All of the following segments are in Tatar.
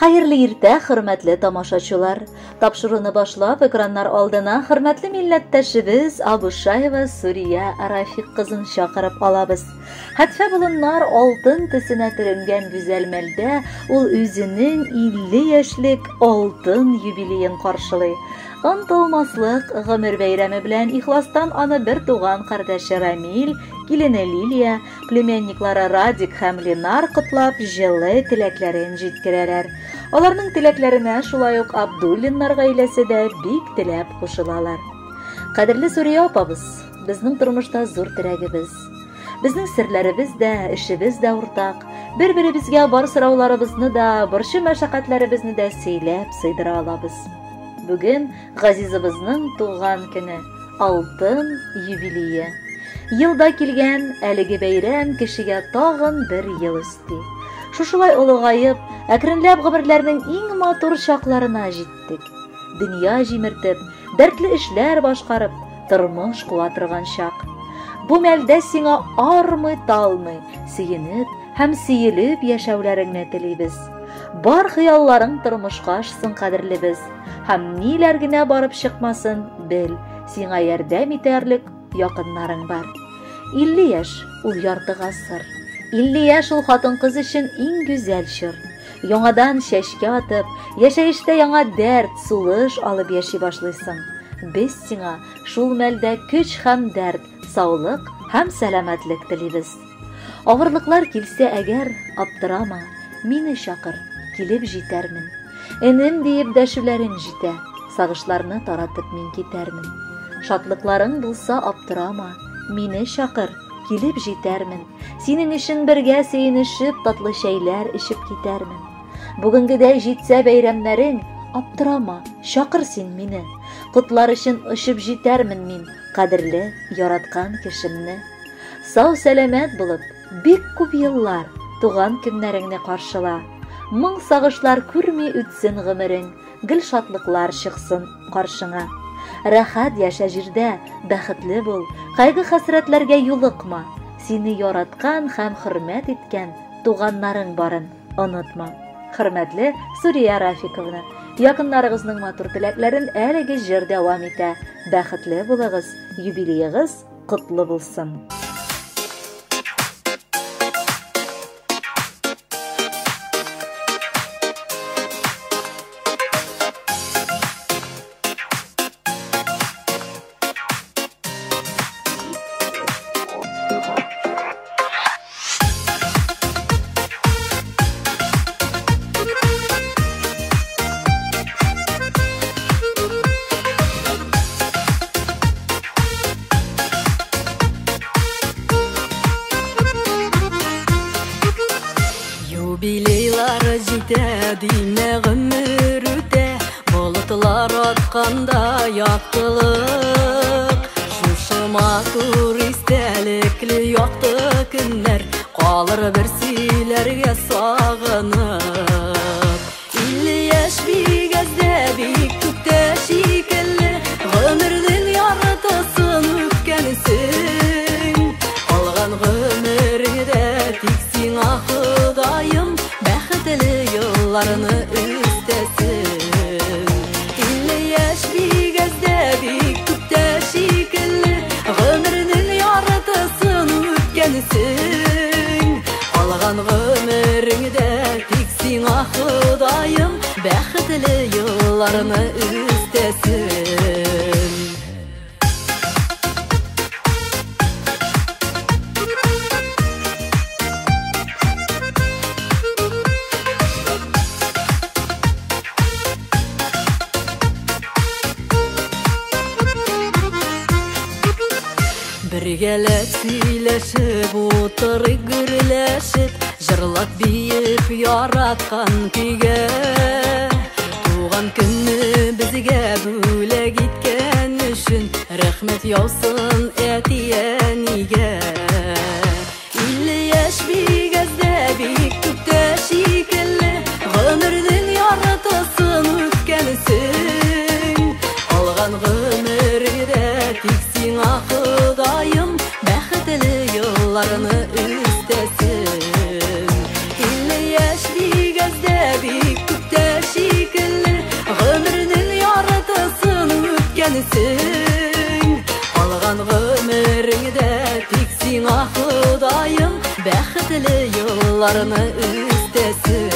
Хәерле иртә, хөрмәтле тамашачылар! Тапшыруны башлап, экраннар алдына хөрмәтле милләттәшебез Абушаева Сурия Рафик кызын чакырып алабыз. Хәтфә болыннар алтын төсенә төренгән гүзәл мәлдә ул үзенең 50 яшьлек алтын юбилеен каршылый. Онытылмаслык гомер бәйрәме белән ихластан аны бер туган кардәше Рамил, килене Лилия, племянниклары Радик һәм Ленар котлап җылы теләкләрен җиткерәләр. Аларның теләкләренә шулай ук Абдуллиннар гаиләсе дә бик теләп кушылалар. Кадерле Сурия апабыз, безнең тормышта зур терәгебез. Безнең серләребез дә, эшебез дә уртак. Бер-беребезгә бар сорауларыбызны да, борчу-мәшәкатьләребезне дә сөйләп сыйдыра алабыз. Бүген газизыбызның туган көне, алтын юбилее. Елда килгән әлеге бәйрәм кешегә тагын бер ел өсти. Шушылай олыгаеп, әкренләп гомерләрнең иң матур чакларына җиттек. Дөнья җимертеп, дәртле эшләр башкарып, тормыш куа торган чак. Бу мәлдә сиңа армый-талмый, сөенеп һәм сөелеп яшәүләреңне телибез. Бар хыялларың тормышка ашсын, кадерлебез. Һәм ниләр генә барып чыкмасын, бел, сиңа ярдәм итәрлек якыннарың бар. 50 яшь ул ярты гасыр. 50 яшь ул хатын-кыз өчен иң гүзәл чор. Яңадан чәчкә атып, яшәештә яңа дәрт, сулыш алып яши башлыйсың. Без сиңа шул мәлдә көч һәм дәрт, саулык һәм сәламәтлек телибез. Авырлыклар килсә әгәр, аптырама, мине чакыр, килеп җитәрмен. Энем диеп дәшүләрең җитә, сагышларны таратып мин китәрмен. Шатлыкларың булса аптырама, мине чакыр, килеп җитәрмен. Синең өчен бергә сөенешеп татлы чәйләр эчеп китәрмен. Бүгенгедәй җитсә бәйрәмнәрең, аптырама, чакыр син мине. Котлар өчен очып җитәрмен мин, кадерле, яраткан кешемне. Сау сәламәт булып, бик күп еллар туган көннәреңне каршыла. Моң сагышлар күрми үтсен гомерең, гел шатлыклар чыксын каршыңа. Рәхәт яшә җирдә, бәхетле бул, кайгы-хәсрәтләргә юлыкма. Сине яраткан һәм хөрмәт иткән туганнарың барын онытма. Хөрмәтле Сурия Рафиковна, якыннарыгызның матур теләкләрен әлеге җыр дәвам итә. Бәхетле булыгыз, юбилеегыз котлы булсын! Юбилейлар җитә, димә гомер үтә, болытлар атканда яктылык. Шушы матур истәлекле якты көннәр калыр бер сөйләргә сагынып. 50 яшь бик әз дә, бик күп тә шикелле, гомернең яртысын үткәнсең. Калган гомереңдә тик сиңа Ходаем бәхетле елларны өстәсен. 50 яшь бик әз дә, бик күп тә шикелле, гомернең яртысын үткәнсең. Калган гомереңдә тик сиңа Ходаем бәхетле елларны өстәсен. Бергәләп сөйләшеп, утырып гөрләшеп, җырлап биеп яраткан көйгә. Туган көнне безгә бүләк иткән өчен рәхмәт яусын әти-әнигә. 50 яшь бик әз дә, бик күп тә шикелле, гомернең яртысын үткәнсең. Калган гомереңдә тик сиңа Ходаем бәхетле елларны өстәсен. 50 яшь бик әз дә, бик күп тә үткәнсең. Калган гомереңдә тик сиңа Ходаем бәхетле елларны өстәсен.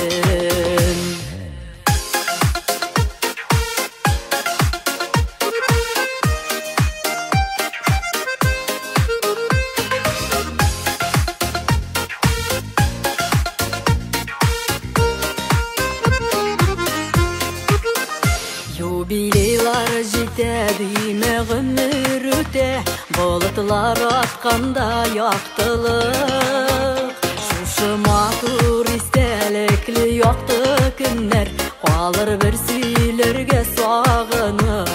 Юбилейлар җитә димә, гомер үтә, болытлар атканда яктылык. Шушы матур истәлекле якты көннәр калыр бер сөйләргә сагынып.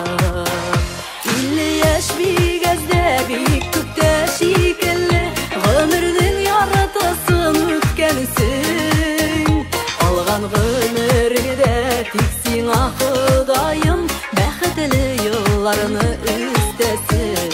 50 яшь бик әз дә, бик күп тә шикелле, гомернең яртысын үткәнсең. Калган гомереңдә тик сиңа Ходаем бәхетле елларны өстәсен.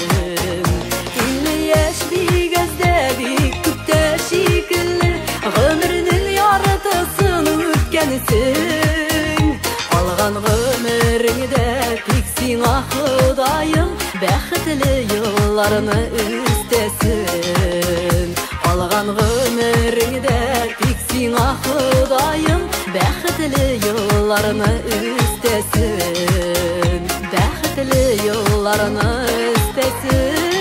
50 яшь бик әз дә, бик күп тә шикелле, гомернең яртысын үткәнсең. Калган гомереңдә тик сиңа Ходаем бәхетле елларны өстәсен. Калган гомереңдә тик сиңа Ходаем бәхетле елларны өстәсен. Бәхетле елларны өстәсен.